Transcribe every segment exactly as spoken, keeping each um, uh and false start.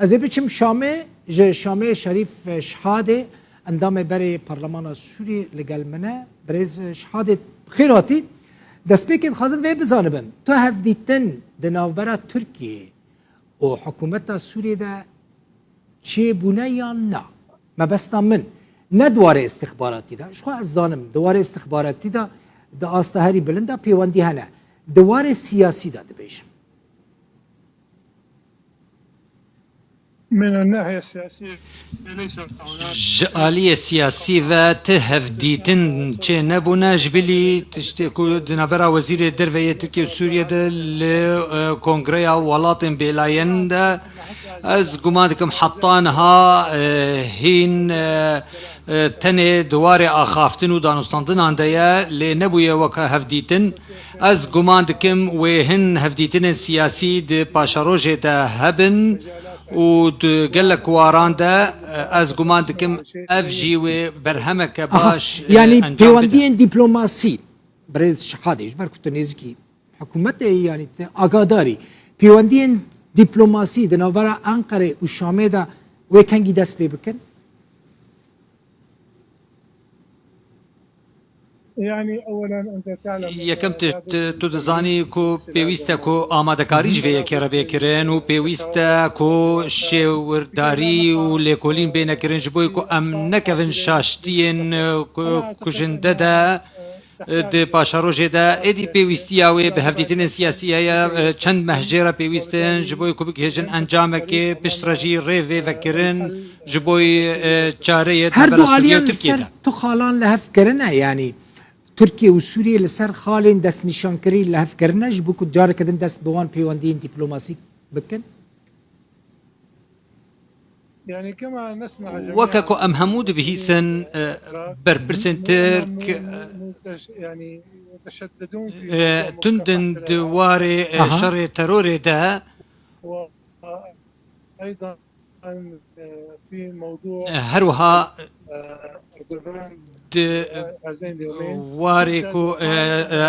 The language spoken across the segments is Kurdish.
Ez ê biçim Şamê, ji Şamê Şerîf Şihadê, endamê berê Parlemana Sûrî li gel min e. Birêz Şihadê, xêr hatî. Destpêkê dixwazim vê bizanibim. Tu hevdîtin di navbera Tirkiyê û hikûmeta Sûriyê de çêbûne yan na? Mebesta min ne di warê istixbaratî de, ji xwe ez zanim, di warê istixbaratî de, di asta herî bilind de pêwendî hene. Di warê siyasî de dibêjim. Ji aliyê siyasî ve ti hevdîtin çênebûne, ji bilî tiştê ku di navbera Wezîrê Derve yê Tirkiye û Sûriye de li, e, Kongreya Welatên Bêlayên de, ez guman dikim heta niha, e, hîn, e, e, tenê di warê axaftin û danûstandinan de ye, lê nebûye weke hevdîtin. Ez guman dikim wê hin hevdîtinên siyasî di paşerojê de hebin û di gelek waran de, e, ez guman dikim ev jî wê berhemeke baş, e, Yanî encam bide. Pêwendiyên dîplomasî, birêz Şihadê, ji ber ku tu nêzîkî hikûmetê yî, yanî te agadarî, pêwendiyên dîplomasî di navbera Enqerê û Şamê de wê kengî dest pê bikin? Yekem tişt, tu dizanî ku pêwîst e ku amadekarî ji vê yekê re bê kirin û pêwîst e ku şêwirdarî û lêkolîn bêne kirin, ji bo ku em nekevin şaştiyên, e, ku-, kujinde de, e, di paşerojê de. Êdî pêwîstiya wê bi hevdîtinên siyasî heye, e, çend meh jê re pêwîst in, ji bo ku bigihêjin encamekê, piştre jî rê vê vekirin, ji bo, e, çareyê Her du navbera Sûriye û aliyan li Tirkiye ser de. Tu xalan li hev kirine, yanî Tirkiye û Sûriye li ser xalên destnîşankirî li hev kirine, ji bo ku careke din dest bi wan pêwendiyên dîplomasîk bikin? Weke ku em hemû dibihîsin, e, berpirsên Tirk, e, tundin di warê, e, Aha. şerê terorê de. E, her wiha di warê ku, e, e,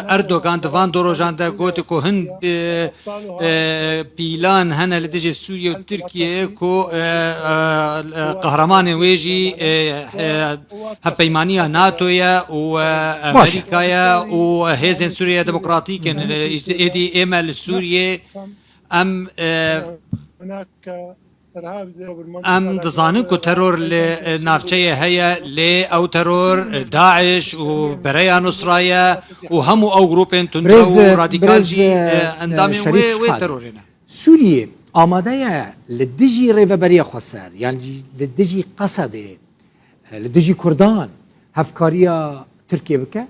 Erdogan di van du rojan de got ku hin, e, e, pîlan hene li dijî Sûriye û Tirkiye ku, e, e, e, qehremanên wê jî, e, e, hevpeymaniya NATO ye û, e, Baş e. Amerîka ye û hêzên Sûriye Demokratîk in. E, îşte êdî ême li Sûriye em, e, Em dizanin ku teror li, e, navçeyê heye, lê ew teror, e, DAIŞ û Bereya Nusra ye û hemû ew grûpên tundrew Birêz, û radîkal birêz, jî, e, e, endamên Şerîf wê, wê Şihad. Terorê ne. Sûriyê amade ye li dijî Rêveberiya Xweser, yan jî li dijî Qesedê, e, li dijî Kurdan hevkariya Tirkiyê bike?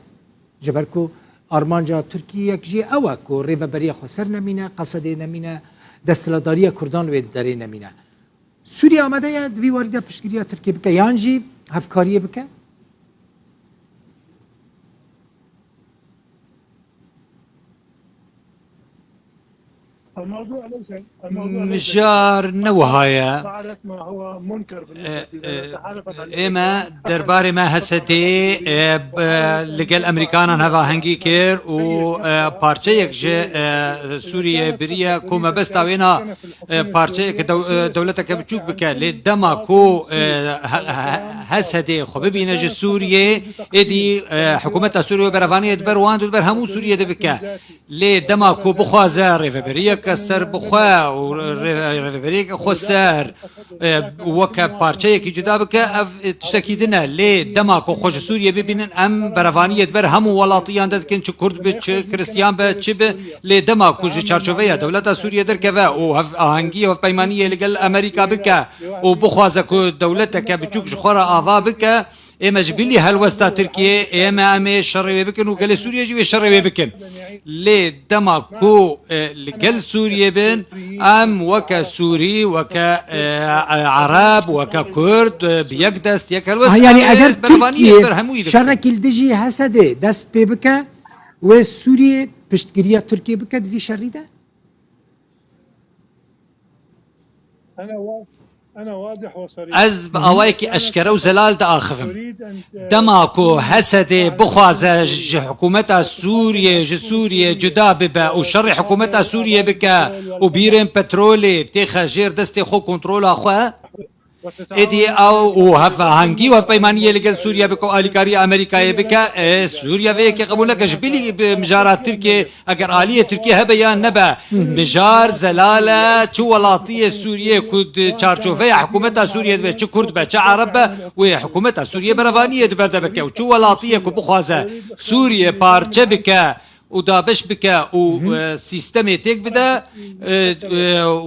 Ji ber ku armanca Tirkiyê yek jî ew e ku Rêveberiya Xweser nemîne, Qesedê nemîne, desthilatdariya Kurdan wê derê nemîne. Sûriye amade ye di vî warî de piştgiriya Tirkiyê bike yan jî hevkariyê bike? Mijar ne wiha ye. E, e, ême derbarê me H S D'ê, e, b-, li gel Amerîkanan hevahengî kir û, e, parçeyek ji, e, Sûriyê biriye ku mebesta wê na, e, parçeyek dew-, e, dewleteke biçûk bike. Lê dema ku, e, he-, he-, H S D'ê xwe bibîne ji Sûriyê, êdî, e, hikûmeta Sûriyê berevaniyê di ber wan û di ber hemû Sûriyê de bike. Lê dema ku bixwaze rêveberiyeke ser bi xwe û rê-, rêveberiyeke xwe ser, e, weke parçeyekî cuda bike, ev, e, tiştekî din e. Lê dema ku xwe ji Sûriyê bibînin, em berevaniyê di ber hemû welatiyan de dikin, çi Kurd be, çi Kristiyan be, çi be. Lê dema ku ji çarçoveya dewleta Sûriyê derkeve û hev-, ahengî û hevpeymaniyê li gel Amerîka bike û bixwaze ku dewleteke biçûk ji xwe re ava bike, Ême ji bilî helwesta Tirkiyê, ême em ê şerê wê bikin û gelê Sûriyê jî wê şerê wê bikin. Lê dema ku, e, li gel Sûriyê bin, em weke Sûrî, weke, e, e, Ereb, weke Kurd, e, bi yek dest, yek helwest, Ha, yanî em ê eger berevaniyê Tirkiye ber hemûyî de bikin. Şerekî li dijî Hesedê dest pê bike, wê Sûriyê piştgiriya Tirkiye bike di vî şerî de? Ez bi awayekî eşkere û zelal diaxivim. Dema ku Hesedê bixwaze ji hikûmeta Sûriyê, ji Sûriyê cuda bibe û şerê hikûmeta Sûriyê bike û bîrên petrolê têxe jêr destê xwe, kontrola xwe, êdî ew û hevahengî û hevpeymaniyê li gel Sûriye bike û alîkariya Amerîkayê bike, ê, Sûriye vê yekê qebûl neke. Ji bilî bi mijara Tirkiyê, eger aliyê Tirkiyê hebe yan nebe, mijar zelal e, çi welatiyê Sûriyê ku di çarçoveya hikûmeta Sûriyê dibe, çi Kurd be, çi Ereb be, wê hikûmeta Sûriyê berevaniyê di ber de bike û çi welatiyê ku bixwaze Sûriyê parçe bike û dabeş bike û, e, sîstemê têk bide, e, e,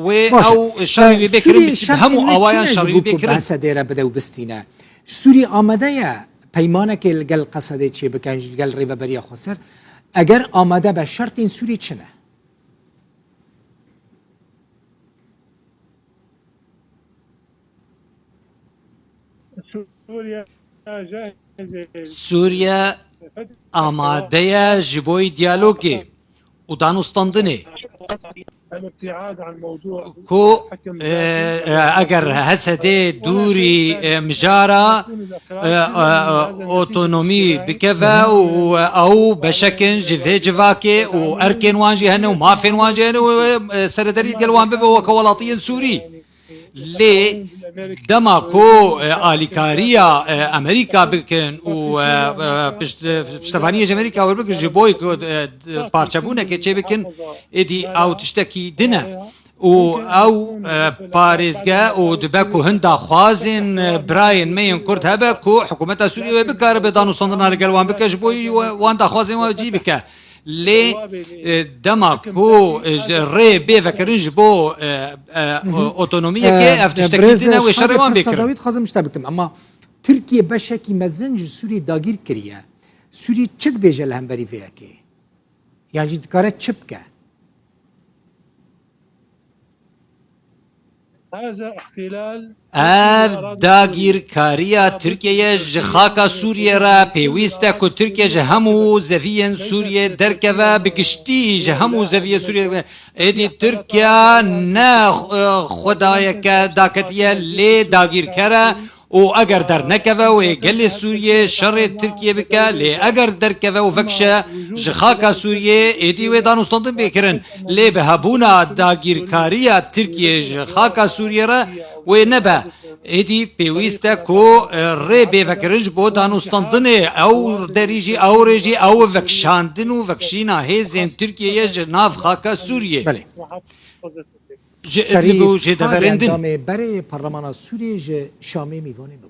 wê Baş e. ew şerî wê bê kirin, Sûriyê bi hemû şertên wê awayan çi ne ji şerî wê bo bê ku kirin. Behsedê re bide û bistîne? Sûrî amade ye peymanekê li gel Qesedê çêbikin, ji gel Rêveberiya Xweser? Eger amade be, şertên Sûrî çi ne? Sûriye amade ye ji bo diyalogê û danûstandinê. Ku, e, e, eger Hesedê dûrî, e, mijara, e, e, e, otonomî bikeve û ew beşek in ji vê civakê û erkên wan jî hene û mafên wan jî hene û, e, serederî gel wan bibe weke welatiyên Sûrî. Lê dema ku, e, alîkariya, e, Amerîka bikin û, e, e, pişt-, piştevaniyê ji Amerîka werbikin ji bo ku, e, parçebûnekê çêbikin, êdî ew tiştekî din e. Û ew, e, parêzge û dibe ku hin daxwazên, e, birayên me yên Kurd hebe ku hikûmeta Sûriyê wê bikaribe danûstandina li gel wan bike, ji bo wan daxwazên wan cî bike. Lê, e, dema ku, e, ji rê bê vekirin ji bo, e, e, otonomiyekê, ev tiştekî din e, wê şerê wan bê kirin. Dawî, dixwazim ji te bikim, ema Tirkiye beşekî mezin ji Sûriyê dagîr kiriye. Sûrî çi dibêje li hemberî vê yekê? Yan jî dikare çi bike? Ev dagîrkariya Tirkiyeyê ji xaka Sûriyê re pêwîst e ku Tirkiye ji hemû zeviyên Sûriyê derkeve, bi giştî ji hemû zeviyê Sûriyê derkeve. Êdî Tirkiye ne, e, xwedayeke daketiye, lê dagîrker e. Û eger dernekeve wê gelê Sûriyê şerê Tirkiyê bike, lê eger derkeve û vekişe ji xaka Sûriyê, êdî wê danûstandin bê kirin. Lê bi hebûna dagîrkariya Tirkiyê ji xaka Sûriyê re wê nebe. Êdî pêwîst e ku, e, rê bê vekirin ji bo danûstandinê. Ew derî jî, ew rê jî, ew vekişandin û vekişîna hêzên Tirkiyeyê ji nav xaka Sûriyê. Belê. Ji Idlib û jêdeverên din. Endamê berê Parlemana Sûriyê ji Şamê mîvanê bû.